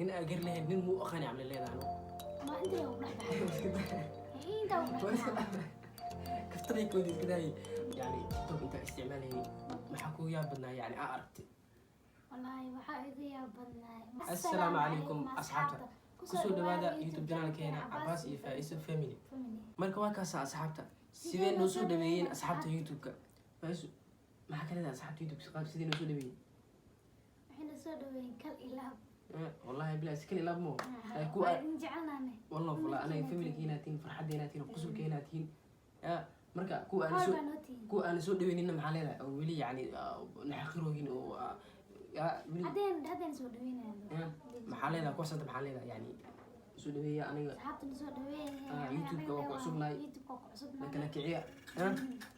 Nin aa gar lahayn, nin muu aqaani camle leedahay. Ma inta ugu dhex baxay, inta ugu dhex baxay. Kaftaday koodi iska daayay. Yani TikTok intaa isticmaalayay, maxaa kugu yaab badnaa, yani aa aragtay? Wallaahi waxaa iga yaab badnaay. Assalaamu calaykum asxaabta, kusoo dhawaada YouTube channelkeena Cabaas iyo Faa'iso Family. Family. Marka waa kaasa asxaabta, sidee noo soo dhaweeyeen asxaabta YouTube-ka? Faa'iso, maxaa ka leedahay asxaabta YouTube qaab sidee noo soo dhaweeyeen? Waxayna soo dhaweeyeen kal iyo laab. Wallahi bilaa si kal iyo laab mo. Waa idin jecelnaane. Wallah wallah, anaga familkiina tihiin, farxaddeena tihiin, qusulkeena tihiin. Ya marka kuwa aan Hool soo baa noo tihiin. Kuwa aan soo dhaweynina maxaa leedahay oo weli yani naxaqirooyin oo ya weli? Haddeen soo dhaweynayaan. Ya, maxaa leedahay kuwaas hadda? Maxaa leedahay yani soo dhaweeya aniga? Asxaabtana soo dhaweeya. YouTube-ka waa ku cusubnahay. YouTube-ka waa ku na cusubnahay. Kala kiciya. Ya,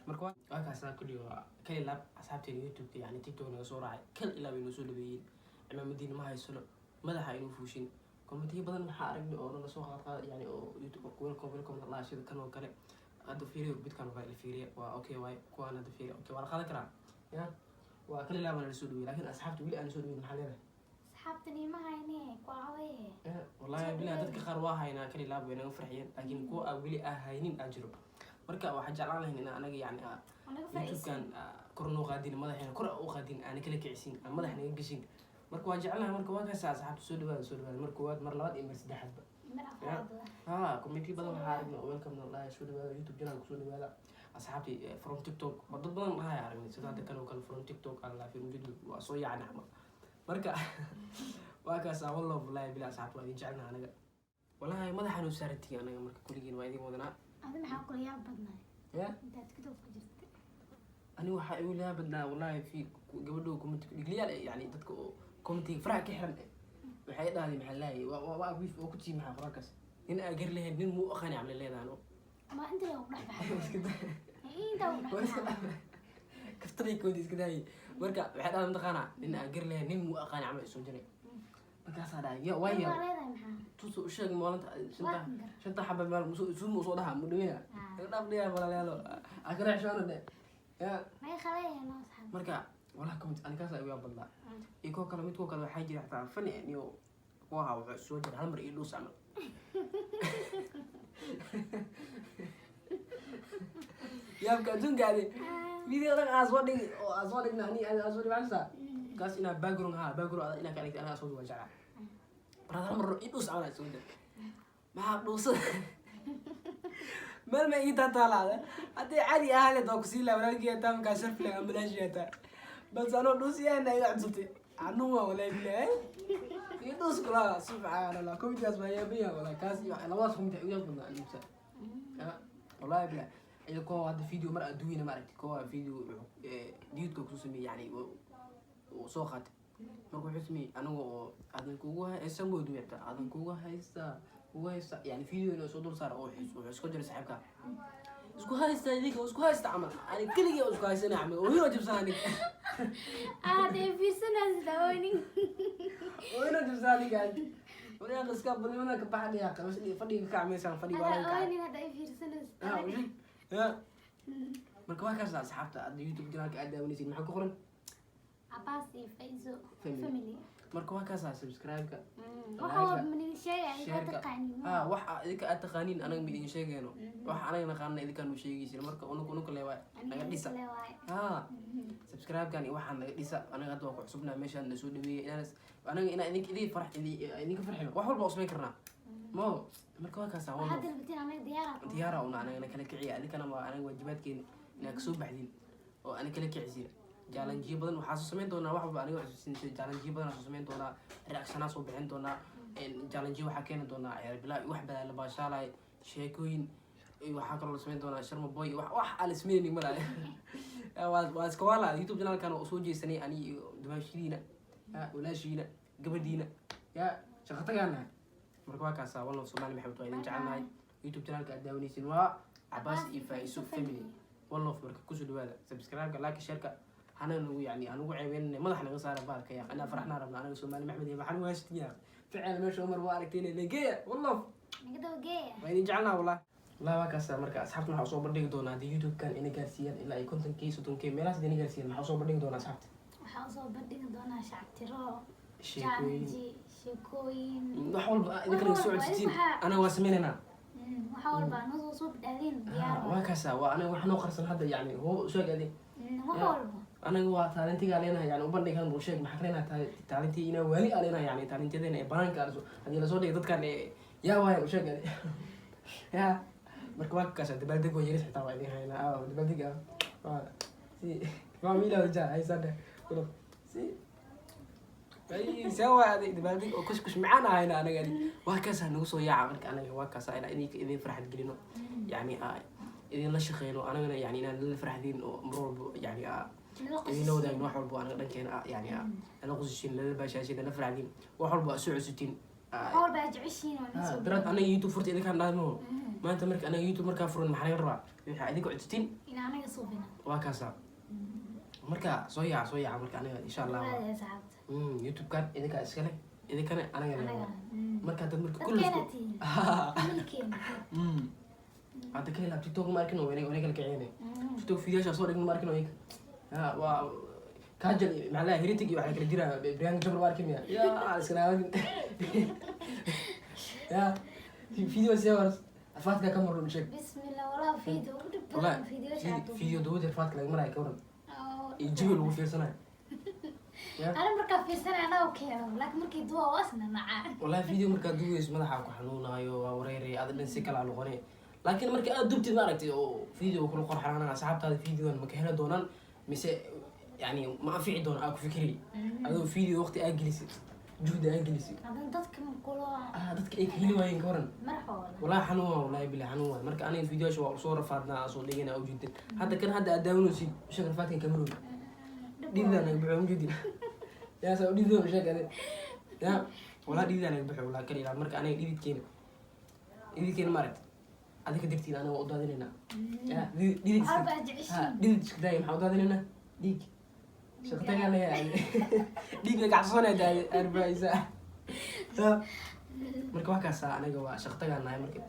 marka waa kaasaa kulli, waa kal iyo laab asxaabteena YouTube-ka, yani TikTok naga soo raacay, kal iyo laab ay noo soo dhaweeyeen. Cimaamadiina ma haysano, madaxa inuu fuushin. Commentiyo badan waxaa aragnay oo nala soo qaad qaad, yani oo YouTube "welcome, welcome" la sida kan oo kale. Hadda fiiriyo midkan oo kale la fiiriya, waa okay waay. Kuwaan hadda fiiriya, okay, waa la qaadan karaa. Ya, waa kal iyo laab la soo dhaweeyey, laakiin asxaabta weli aan soo dhaweyn, maxaa leedahay? Asxaabtani ma hayne kuwaaweye. Ya, wallahi bilahi dadka qaar waa haynaa, kal iyo laab way naga farxiyeen, laakiin kuwa aan weli aan haynin aa jiro. Marka waxaan jeclaan lahayn in anaga yani naga faa'iideysan. YouTube-kan kor noo qaadin, madaxeena kor u qaadin, aana kala kicisiin, aan madax naga geshin. Marka waa jecelnahay. Marka waa kaasa asxaabta, soo dhawaada, soo dhawaada, mar koowaad, mar labaad iyo mar saddexaadba. Mar afraad. Ha, commentiyo badan waxaa aragnay oo "welcome" na dhahay, "soo dhawaada YouTube channel, kusoo dhawaada asxaabtii from TikTok". Ba dad badan dhahay aragnay, sida hadda kan oo kale, "from TikTok" aan laa, from YouTube waa soo yaacni camal. Marka waa kaasa, wallah wallahi bila asxaabta waa idin jecelnahay anaga, wallahi madaxaan u saarantihiin anaga. Marka kulligiin waa idin wadanaa. Adi maxaa kula yaab badnaay Ya. intaad TikTok ku jirtay? Ani waxaa igu laga badnaa wallahi fi gabadho comment dhigliyaal, yani dadka oo commentiga faraha ka xiran, waxay dhahday, maxaa laayay, waa wiif oo ku tii, maxaa qoraalkaas? "Nin aa gar lahayn, nin muu aqaani" camle leedahay. Ma inta ugu dhex baxay, inta ugu dhex baxay. Kaftaday koodi iska daayay. Marka waxay dhahday, mataqaanaa, "Nin aa gar lahayn, nin muu aqaani" camal isoo jiray. Markaasaa dhahay ya waa waa ya leedahay maxaa? Tusu u sheeg maalinta shanta. Waa gar. Shanta xaba maal musu sumu soo dhaha mu dhaweyna. Dhaaf dhiyaa walaalayaalo, aa kala xishoona dhe ya. May khaleeya noo asxaab. Marka walahi comment ani kaas igu yaab badnaa. Iyo kuwa kale, mid kuwa kale waxaa jira xataa fani niyo kuwaha wuxuu soo jira "hal mar ii dhuus" camal. Yaabka adduunka adi video dhan aa soo dhigi oo aa soo dhigna, ani aa soo dhigi maxaa kaas inaa background, ha, background inaa ka dhigta aniga soo waa jeclaa. Markaas "hal mar ii dhuus" camal aa soo jira. Maxaa dhuusa? Meel ma ii taataalaada? Haddii caadi ahaan leed waa kusii laha walaalkii taa markaa sharf leh ambalaashiya taa, balse anoo dhuusiyahana iga codsatay xanuun waa, walaahi bilahi ii dhuus kula. Subxaan Allah, commentigaas waa yaabaya walaahi. Kaas iyo labadaas comment igu yaab badnaa anigu ya, wallahi bilahi. Iyo kuwa hadda video mar adduunyana ma aragti, kuwa video duetka kusoo sameeyey, yani uu soo qaatay. Marka wuxuu sameeyey aniga oo adan kugu haysa moodu xitaa adan kugu haysta, kugu haysta, yani video inuu soo dul saara oo wuxuu isku jiray saaxiibka isku haysta, idinka isku haysta camal, ani keligii oo isku haysana camal oo inoo jabsana aniga. Dee fiirsanaysa daaweynin. Oo inoo jabsana aniga. Waryaaq iska badnimada ka baxadhiya, fadhiga ka kacmaysaan, fadhiga waa laga kacay. Oynin hadda ay fiirsanaysa. Ya, marka waa kaas asxaabta. Hadda YouTube channelka aad daawanaysid, maxaa ku qoran? Cabaas iyo Faizo Family. Family. Marka waa kaasa subscribe-ka, Waxa waa manin sheegay idinka share-ka. Taqaanin. Ha, wax idinka aad taqaaniin anaga ma idin sheegayno, wax anaga naqaana idinkaan nu sheegaysin. Marka unug le waay naga dhisa. Ha, subscribe-kan iyo waxaan naga dhisa. Anaga hadda waa ku cusubnaa meeshaan, na soo dhaweeyay inaan anaga inaan idink idin farax idinka farxino, wax walba usmayn karnaa mo. Marka waa kaasa. Waxaad Walba dalbatiin anaga diyaara. Diyaara una anagana kala kiciya. Adinkana waa anaga waajibaadkeena inaad kasoo baxdin oo ana kala kicisiin. Challengeyo badan waxaa soo samayn doonaa, wax walba aniga xusuusin. Challengeyo badan soo samayn doonaa, reactionaa soo bixin doonaa, challengeyo waxaa keeni doonaa ciyaar bilaa iyo wax badan la baashaalay, sheekooyin iyo waxaa kaloo la samayn doonaa Sharma Boy iyo wax aan la sameynaynin malaha. Waa iska waala. YouTube channelkan oo soo jeesanay ani iyo dumaashidiina, walaashiina, gabadhiina ya shaqo tagaanahay. Marka waa kaasa. Wallah Soomaali Maxamed waa idin jecelnahay. YouTube channelka aad daawanaysin waa Cabaas iyo Faiso Family, one love. Marka kusoo dhawaada subscribe-ka, like, share-ka hana nagu, yani hanugu ceebeynina, madax naga saara baalka ya. Anaa faraxnaa rabna anaga Soomaali Maxamed iyo maxaan waashtin ya ficil meesha Umar waa aragtayna negeya, one love. Naga daba geeya. Waa idin jecelnaha wallah wallahi. Waa kaasa. Marka asxaabta waxaa usoo bandhigi doonaa haddii YouTube-kan ina gaarsiiyaan ilaa ay 50K, 30K meelahaas hadii ina gaarsiiyaan, maxaa usoo bandhigi doonaa asxaabta? Waxaa usoo bandhigi doonaa shactiro. Sheekooyin. Challenge. Sheekooyin. Wax walba idinka naga soo Wax walba, codsatiin, anaga waa sameynaynaa. Waxa walba noo soo badhaadeen diyaar. Waa kaasa, waa anaga wax noo qarsan hadda, yani hoo sheeg adi. Wax walba. Anaga waa talentigaa leenahay, yani ubandhigan buu sheeg, maxaa leenahay talentii inaa waali aa leenahay, yani talentiyadeena ee banaanka arso haddii lasoo dhigay dadkan ee yaa waaya u sheeg adi ya. Marka waa kaasa, dabaaldeg oo yaris xitaa waa idin haynaa. Dabaaldeg ah waa si waa miila ja haysan dheh si ay see waa aday dabaaldeg oo kuskus macaan ahayna anaga adi. Waa kaasaa, nagu soo yaaca. Marka anaga waa kaasaa inaan idinka idin farxad gelino, yani idinla shaqeyno anagana, yani inaan la farxdin oo mar walbo yani idinla wadaagno wax walbo anaga dhankeena ah, yani nala qusishin, nala baashaashin, nala farxdin, wax walbo aad soo codsatiin. Wax walba aad jeceshiin waa noo soo. Daraad anaga YouTube furta idinkaan dhaadmo. Maanta marka anaga YouTube markaa furan, maxaa laga rabaa? Waxaa idinka codsatiin in anaga suubina. Waa kaasaa, marka soo yaaca, soo yaaca. Marka anaga insha Allah Waada asxaabta. YouTube-kan idinkaa iskale, idinkana anaga anaga le. Marka dad marka kulli dadkeena tihiin, familkeena. Hadda ka helaa TikTok ma arkin oo wanay kala kiciyeen. TikTok fiidiyaasha soo dhigin ma arkin oo iyaga ya waa kaajal maxaa lahaa heritage iyo waxaa kala jira Brian Jabal ma arkin ya ya iskana arkin ya video see war afaadka ka marun sheeg. Bismillah, walaa video ugu dhib wallahi badan video shaatu. Video dawada afaadka laga marayo ka waran iyo jawi lagu fiirsanayo ya. Ana markaa fiirsanaya anaa keeno, laakiin markii duwa waasna nacaa. Wallahi video markaad duugayso madaxa ku xanuunayo, waa wareeray, aad dhan si kala noqonay, laakiin marka aad dubtid ma aragtay oo video kula qorxanana, asxaabtaada videogan ma ka heli doonaan mise yani ma anfici doonaan aa ku fikiri adoo video waqti aa gelisay, juhdi aa gelisay. Haddana dadka makulo. Ah, dadka ay ka heli waayeen ka waran? Madaxooda. Wallahi xanuun waa, wallahi bilahi xanuun waa. Marka aniga videoyaasha waa usoo rafaadnaa, soo dhigana ujeedin hadda kan hadda aad daawanaysid sheeg rafaadkan kamarooy dhididaan naga baxo ujeedin yaa saa dhididaan sheeg ade ya wallahi dhididaan naga baxo, wallahi kali ilaa. Marka aniga dhididkeena ma aragtay adika dartiin aniga waa u daadinaynaa ya dhidid. Waxaa baa jeceshiin. Dhidid isku daaya, maxaa u daadinaynaa? Dhiig shaqtagaa leeyahay, dhiigna gacsoonaya daaya arbaisa. Marka waa kaasa, aniga waa shaqtagaa nahay. Marka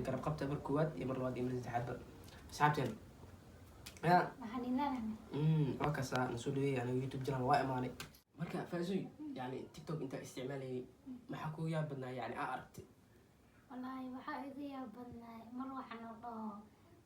garab qabta mar koowaad iyo mar labaad iyo mar saddexaadba asxaabteena ya. Waxaan ilaalana. Waa kaasa, nasoo dhaweeyay aniga YouTube channel waa imaanay. Marka Faasoy, yani TikTok intaa isticmaalayay maxaa kugu yaab badnaa, yani aa aragtay? Wallaahi waxaa iga yaab badnaay mar waxaan la dhaho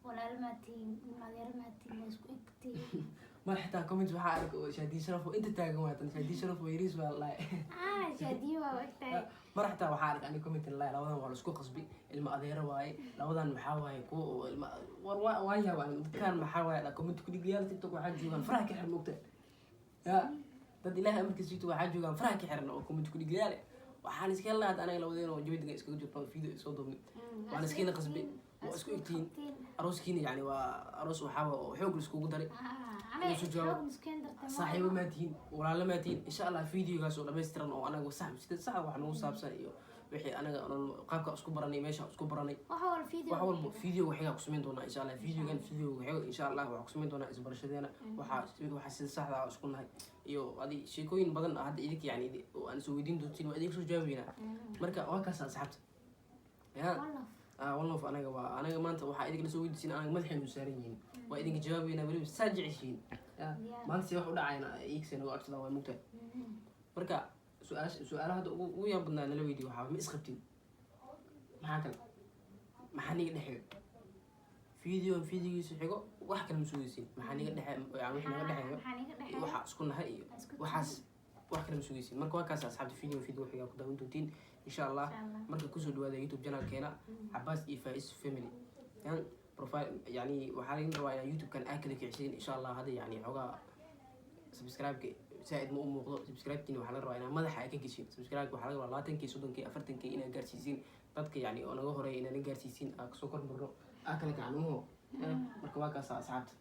walaal maatiin, adeer maatiin, waa isku egtiin. Mar xitaa comment waxaa arkay oo Shaadii Sharaf oo inta taagan, waa tan Shaadii Sharaf oo yariis waa lahay. Ah, Shaadiyo waa egtahay. Mar xitaa waxaa arkay aniga comment lahay labadan waa la isku qasbi, ilma adeero waaye labadan, maxaa waaye kuwa oo ilma war waa waa yaab aniga dadkan maxaa waaye comment ku dhigayaal TikTok waxaa joogaan faraha ka xiran moogta ya dad Ilaahay amarkiisa YouTube waxaa joogaan faraha ka xiran oo comment ku dhigayaal. Waxaan iska helnaa hadda anaga labadeen oo jawidiga iskaga jirto video soo duubnay, waan iskiina qasbi, waa isku egtihiin. Arooskiina yani waa aroos waxaa oo xoog laiskugu daray. Anaga Isu jawaab. Xoog miskeen dartay. Saaxiibo maa tihiin, walaalo maa tihiin. Insha Allah videogaas oo dhammaystiran oo anaga sax sida sax wax nagu saabsan iyo wixii anaga nolol qaabka isku baranay, meesha isku baranay, wax walba video wax walba video xigaa ku samayn doonaa insha Allah. Videogan videoga xiga insha Allah waxaa ku samayn doonaa isbarashadeena, waxa sida saxda ah isku nahay iyo adi sheekooyin badan hadda idinka yani oo aan soo weydiin doontiin, waa idinka soo jawaabeynaa. Marka waa kaas asxaabta ya. One love. Ah, one love. Anaga waa anaga maanta waxaa idinka soo weydiisin, anaga madaxaynu saaran yihiin, waa idinka jawaabeynaa weliba saa jeceshiin ya. Yeah. Maanta see wax u dhacayna iigsa nagu codsadaa waa mugtahay. Marka su-aasha su-aalaha hadda ugu yaab badnaa nala weydiiyo waxaa ma isqabtin, maxaa kale, maxaa niga dhexeeyo? Video videogiisa xigo wax kale ma sugaysin, maxaa niga dhexe, yani wixii naga dhexeeyo maxaa niga iyo dhexeeyo waxaa isku nahay iyo isku waxaas wax kale ma sugaysin. Marka waa kaas asxaabta, video xigaa ku daawan doontiin insha Allah. Insha Allah. Marka kusoo dhawaada YouTube channelkeena Cabaas iyo Faiz Family. Yan profile yani waxaa laga rabaa inaa YouTube-kan aa kala kicisiin insha Allah. Hadda yani xoogaa subscribe-ka zaaid ma u muuqdo. Subscribe-kiina waxaa laga rabaa inaa madaxa ay ka geshin. Subscribe waxaa laga rabaa 20kii, 30kii, 40kii inaa gaarsiisiin dadka yani oo naga horeeya, inaa na gaarsiisiin, aa kasoo kor marno, aa kala kacnuho. Marka waa kaasa asxaabta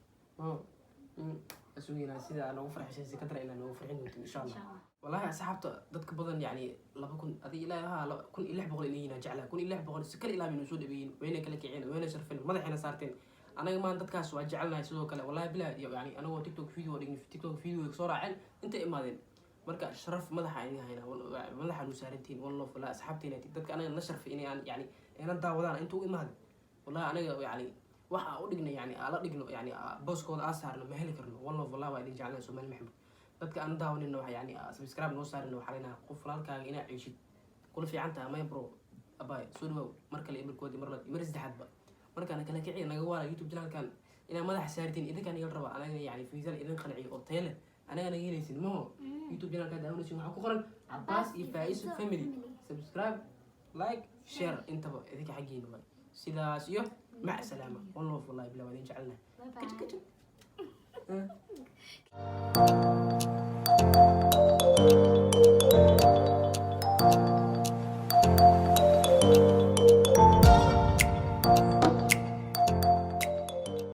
asugeynaa sida aa noogu farxisay si ka dara inaa noogu farxin doontin insha Allah. Insha Allah. Wallahi asxaabta dadka badan yani 2000 adi ilaa ha 1600 inay yihiin jeclaa, 1600 si kala ilaamin soo dhaweeyeen, wayna kala kiceen, wayna sharfeen, madaxayna saarteen. Anaga maan dadkaas waa jecelnahay sidoo kale, wallahi bilahi. Yani anagoo TikTok video dhigin, TikTok video soo raaceen intay imaadeen. Marka sharaf madaxa ayna haynaa, madaxa nu saarantiin. One love, wallahi asxaabteena dadka anaga na sharfay inay aan yani ayna daawadaan intuu u imaaday. Wallahi anaga yani wax aan u dhignay, yani aan la dhigno, yani booskooda aan saarno ma heli karno. One love, wallahi waa idin jecelnahay. Soomaali Maxamed, dadka aan daawanina wax yani subscribe noo saarina, waxaa leenahay qof walaalkaaga inaa ciishid. Kula fiican tahay maya, bro? Abay, soo dhawow mar kale iyo mar kood iyo mar labaad iyo mar saddexaadba. Markaana kala kiciya, naga waala YouTube channelkan inaa madaxa saartiin idinkaan igala raba. Anagana yani fiisal idin qanciyo oo tayo leh anaga naga helaysin maho. YouTube channelka daawanaysin waxaa ku qoran Cabaas iyo Faiso Family. Subscribe, like, share, intaba idinka xaggiina waay. Sidaas iyo mac salaama. One love, wallahi bila waa idin jecelnahay. Bye bye. Kaji kaji.